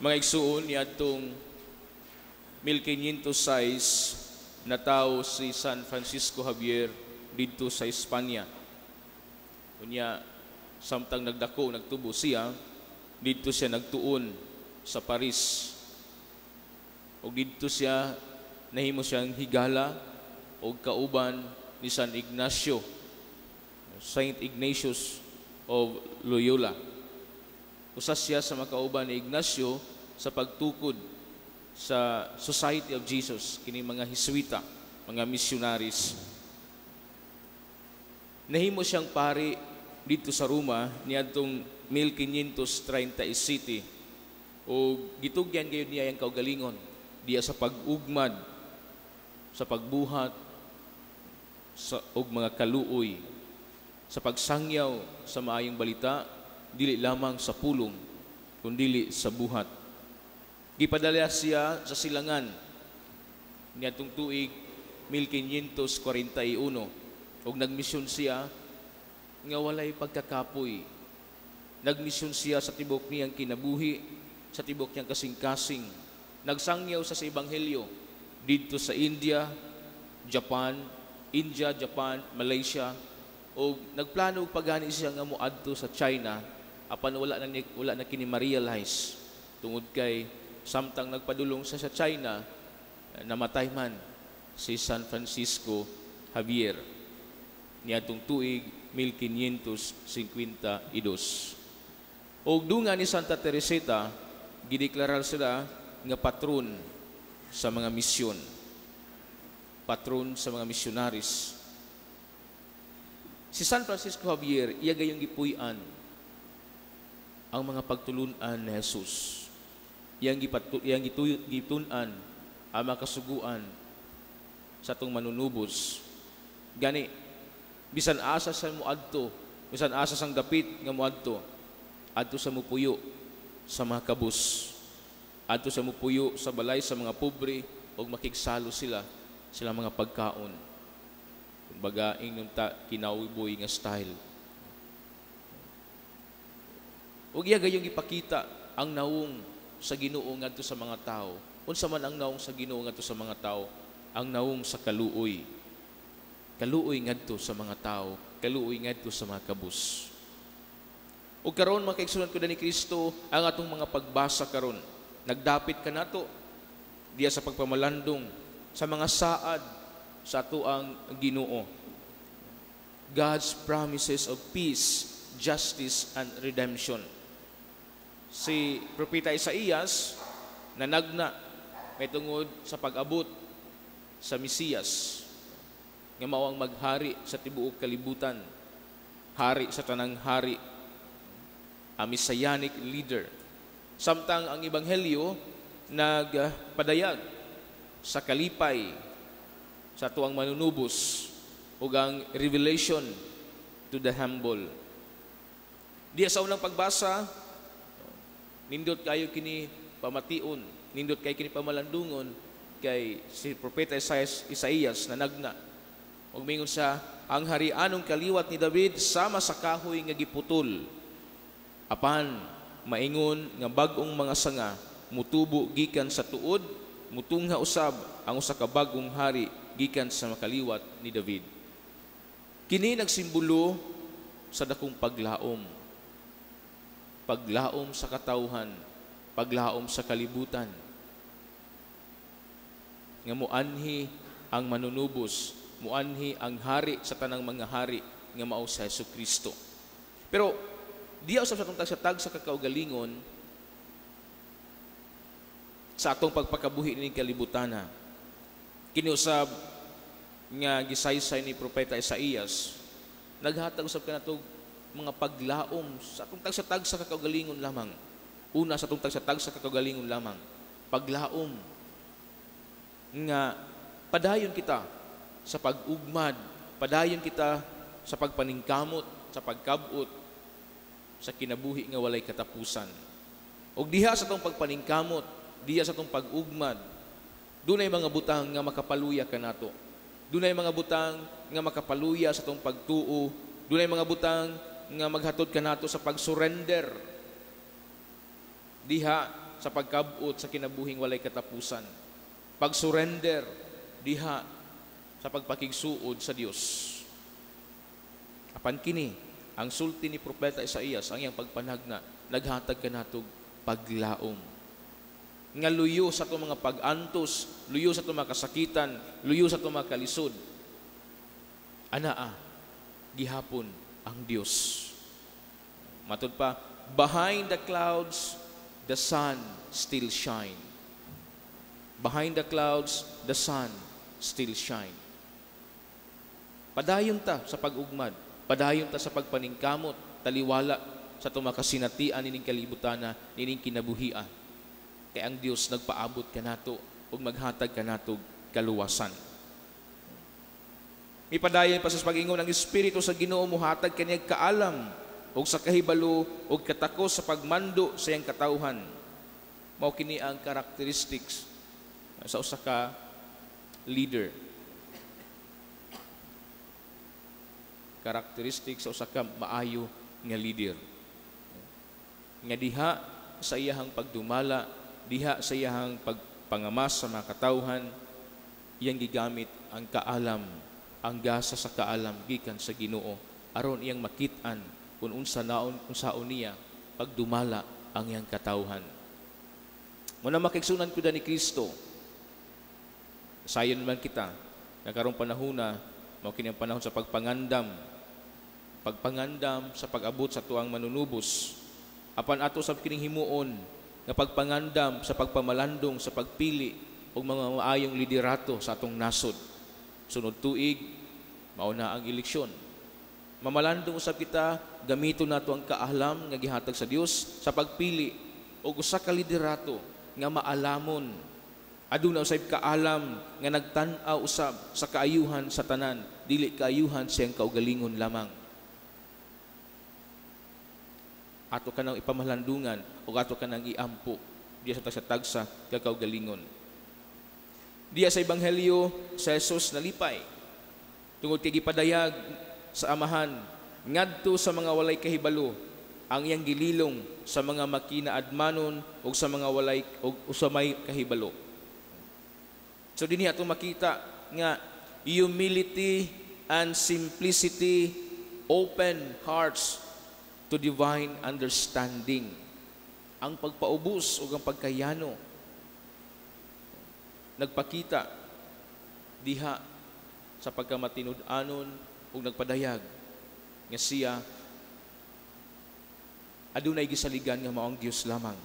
Mga igsuon, niadtong 1506 natawo si San Francisco Javier didto sa Espanya. Unya, samtang nagdako, nagtubo siya, didto siya nagtuon sa Paris. Ug didto siya nahimo siyang higala og kauban ni San Ignacio, Saint Ignatius of Loyola. Usa siya sa makauban ni Ignacio sa pagtukod sa Society of Jesus, kini mga Jesuita, mga missionaries. Nahimo siyang pari didto sa Roma niadtong 1537 o gitugyan gayud niya ang kaugalingon diya sa pag-ugmad, sa pagbuhat sa og mga kaluoy, sa pagsangyaw sa maayong balita, dili lamang sa pulong kundili sa buhat. Gipadala siya sa silangan niadtong tuig 1541 ug nagmisyon siya nga walay pagkakapoy. Nagmisyon siya sa tibok niyang kinabuhi, sa tibok niyang kasing-kasing. Nagsangyaw sa ebanghelyo didto sa India, Japan, India, Japan, Malaysia, o nagplano og pagani siya nga moadto sa China, apan wala na kini ma-realize tungod kay samtang nagpadulong siya sa China, namatay man si San Francisco Javier niadtong tuig 1552. Og dungan ni Santa Teresita, gideklarar sila nga patron sa mga misyon, patron sa mga missionaries. Si San Francisco Javier, iya gayong gipuy-an ang mga pagtulunan ni Jesus. Iyang gitun-an ang mga kasuguan sa atong Manunubos. Gani, bisan asa sa muadto, bisan asa sang dapit nga muadto, adto sa mupuyo sa mga kabus. Adto sa mupuyo sa balay sa mga pobre ug makigsalo sila sila mga pagkaon. Kumbaga, ingnon ta, kinawboy nga style. Ug iya gayong ipakita ang nawong sa Ginoo ngadto sa mga tao. Unsa man ang nawong sa Ginoo ngadto sa mga tao? Ang nawong sa kaluoy. Kaluoy ngadto sa mga tao, kaluoy ngadto sa mga kabus. Ug karon, mga kaigsuonan ko ni Kristo, ang atong mga pagbasa karon, nagdapit kanato diya sa pagpamalandong sa mga saad sa atoang Ginoo. God's promises of peace, justice and redemption. Si Propeta Isaías nanagna may tungod sa pag-abot sa Mesiyas nga mao ang maghari sa tibuok kalibutan, hari sa tanang hari, a messianic leader. Samtang ang ebanghelyo nagpadayag sa kalipay sa atoang Manunubos ug ang revelation to the humble. Diya sa unang pagbasa, nindot kayo kini pamation, nindot kayo kini pamalandungon kay si Propeta Isaías nanagna. Ug mingon siya, ang harianong kaliwat ni David sama sa kahoy nga giputol. Apan maingon nga bag-ong mga sanga mutubo gikan sa tuod, mutungha usab ang usa ka bag-ong hari gikan sa makaliwat ni David. Kini nagsimbolo sa dakong paglaom. Paglaom sa katawhan, paglaom sa kalibutan. Nga muanhi ang Manunubos, muanhi ang hari sa tanang mga hari nga mao sa Hesus Kristo. Pero diya usab sa atong tagsa-tagsa ka kaugalingon sa atong pagpakabuhi ning kalibutana. Kini usab nga gisaysay ni Propeta Isaías, naghatag usab kanato mga paglaom sa atong tagsa-tagsa ka kaugalingon lamang. Una, sa atong tagsa-tagsa ka kaugalingon lamang, paglaom nga padayon kita sa pag-ugmad, padayon kita sa pagpaningkamot, sa pagkabot sa kinabuhi nga walay katapusan. Og diha sa atong pagpaningkamot, diha sa atong pag-ugmad, dunay mga butang nga makapaluya kanato. Dunay mga butang nga makapaluya sa atong pagtuo, dunay mga butang nga maghatod kanato sa pag-surrender. Diha sa pagkabot sa kinabuhing walay katapusan. Pag-surrender diha sa pagpakigsuod sa Dios. Apan kini, ang sulti ni Propeta Isaías, ang iyang pagpanagna, naghatag kanatog paglaom. Nga luyo sa atong mga pag-antos, luyo sa atong mga kasakitan, luyo sa atong mga kalisod, anaa, gihapon ang Dios. Matud pa, behind the clouds, the sun still shine. Behind the clouds, the sun still shine. Padayon ta sa pag-ugmad, padayon ta sa pagpaningkamot, taliwala sa atong mga kasinatian nining kalibutana, nining kinabuhia. Kay ang Dios nagpaabot kanato ug maghatag kanato kaluwasan. Mipadayon pa sa pag-ingon, ang Espiritu sa Ginoo muhatag kaniya kaalam ug sa kahibalo ug katakos sa pagmando sa iyang katawhan. Mao kini ang characteristics sa usa ka leader. Characteristics sa usa ka maayo nga leader. Nga diha sa iyahang pagdumala, diha sa iyahang pagpangamas sa mga katawhan, iyang gigamit ang kaalam, ang gasa sa kaalam gikan sa Ginoo aron iyang makit-an kung unsa naon unsaon niya pagdumala ang iyang katawhan. Muna makigsunan ko ni Kristo. Sayon man kita nga karong panahona mao kini ang panahon sa pagpangandam. Pagpangandam sa pag-abot sa tuang manunubos. Apan ato sab kining himuon nga pagpangandam sa pagpamalandong sa pagpili og mga maayong liderato sa atong nasod. Sunod tuig mao na ang eleksyon. Mamalandong usab kita, gamiton nato ang kaalam nga gihatag sa Dios sa pagpili og usa ka liderato nga maalamon. Aduna usab kaalam nga nagtan-aw usab sa kaayuhan sa tanan, dili kaayuhan siyang kaugalingon lamang. Ato kanang ipamalandungan o ato kanang iampo diya sa tagsa-tagsa ka kaugalingon. Diya sa Ebanghelyo sa Jesus nalipay tungod kay gipadayag sa Amahan ngadto sa mga walay kahibalo ang iyang gililong sa mga makinaadmanon o sa mga walay o sa may kahibalo. So dinhi atong makita nga humility and simplicity open hearts to divine understanding. Ang pagpaubos o ang pagkayano nagpakita diha sa pagkamatinud-anon ug nagpadayag nga siya adunay gisaligan nga mao ang Dios lamang.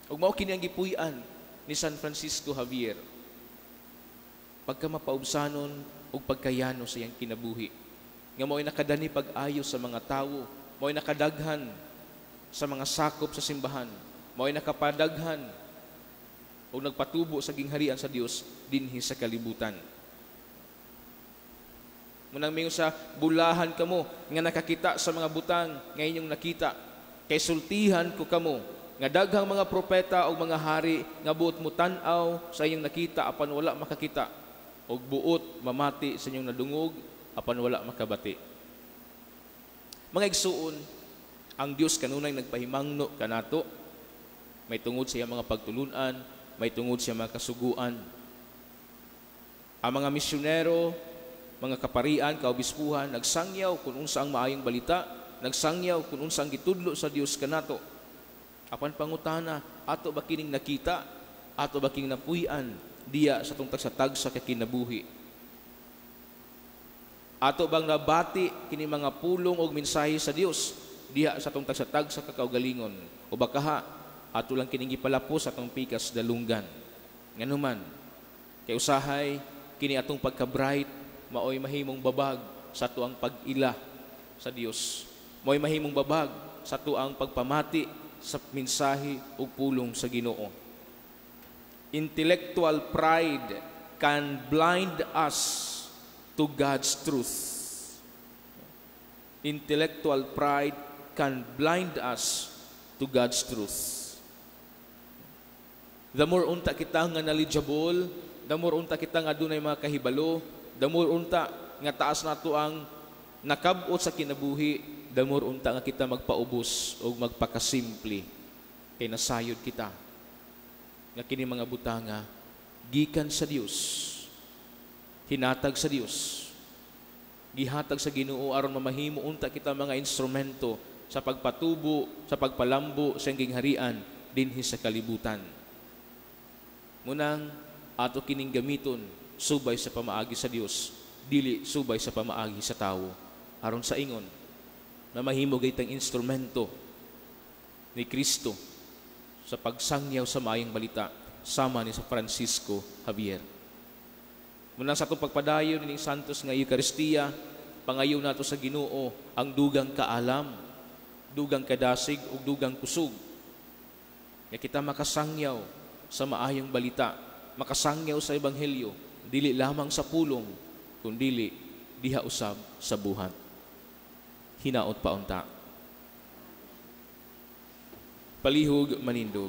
Ug mao kini ang gipuy-an ni San Francisco Javier, pagkamapaubsanon ug pagkayano sa iyang kinabuhi nga mao'y nakadani pag-ayo sa mga tawo, mao'y nakadaghan sa mga sakop sa simbahan, mao'y nakapadaghan o nagpatubo sa gingharian sa Dios dinhi sa kalibutan. Munang mingon sa bulahan kamo nga nakakita sa mga butang nga inyong nakita, kay sultihan ko kamo nga daghang mga propeta o mga hari nga buot mo tan-aw sa inyong nakita apan wala makakita, og buot mamati sa inyong nadungog apan wala makabati. Mga igsuon, ang Dios kanunay nagpahimangno kanato, may tungod sa iyang mga pagtulunan, may tungod sa mga kasuguan. Ang mga misyonero, mga kaparian, kaobispuhan, nagsangyaw kung unsa ang maayong balita, nagsangyaw kung unsa ang gitudlo sa Dios kanato. Apan pangutana, ato ba kining nakita? Ato ba kining napuy-an diya sa atong tagsa-tagsa ka kinabuhi? Ato bang nabati kini mga pulong og mensahe sa Dios diha sa atong tagsa-tagsa ka kaugalingon? O bakaha ato lang kining gipalapos atong pikas dalunggan? Nganuman, kay usahay kini atong pagka-bright maoy mahimong babag sa atuang pag-ila sa Dios. Maoy mahimong babag sa atuang pagpamati sa mensahe ug pulong sa Ginoo. Intellectual pride can blind us to God's truth. Intellectual pride can blind us to God's truth. The more unta kita nga knowledgeable, the more unta kita nga adunay mga kahibalo, the more unta nga taas nato ang nakab-ot sa kinabuhi, the more unta nga kita magpaubos o magpakasimple kay nasayod kita Nga kini mga butanga gikan sa Dios, hinatag sa Dios, gihatag sa Ginoo aron mamahimo unta kita mga instrumento sa pagpatubo, sa pagpalambo sa iyang gingharian dinhi sa kalibutan. Munang ato kining gamiton subay sa pamaagi sa Dios, dili subay sa pamaagi sa tawo, aron sa ingon na mahimo gaytang instrumento ni Kristo sa pagsangyaw sa maayong balita sama ni sa Francisco Javier. Munang sa atong pagpadayon ining Santos nga Eukaristiya, pangayo nato sa Ginoo ang dugang kaalam, dugang kadasig ug dugang kusog nga kita makasangyaw sa maayong balita, makasangyaw sa ebanghelyo, dili lamang sa pulong, kundili diha usab sa buhat. Hinaot pa unta. Palihog manindog.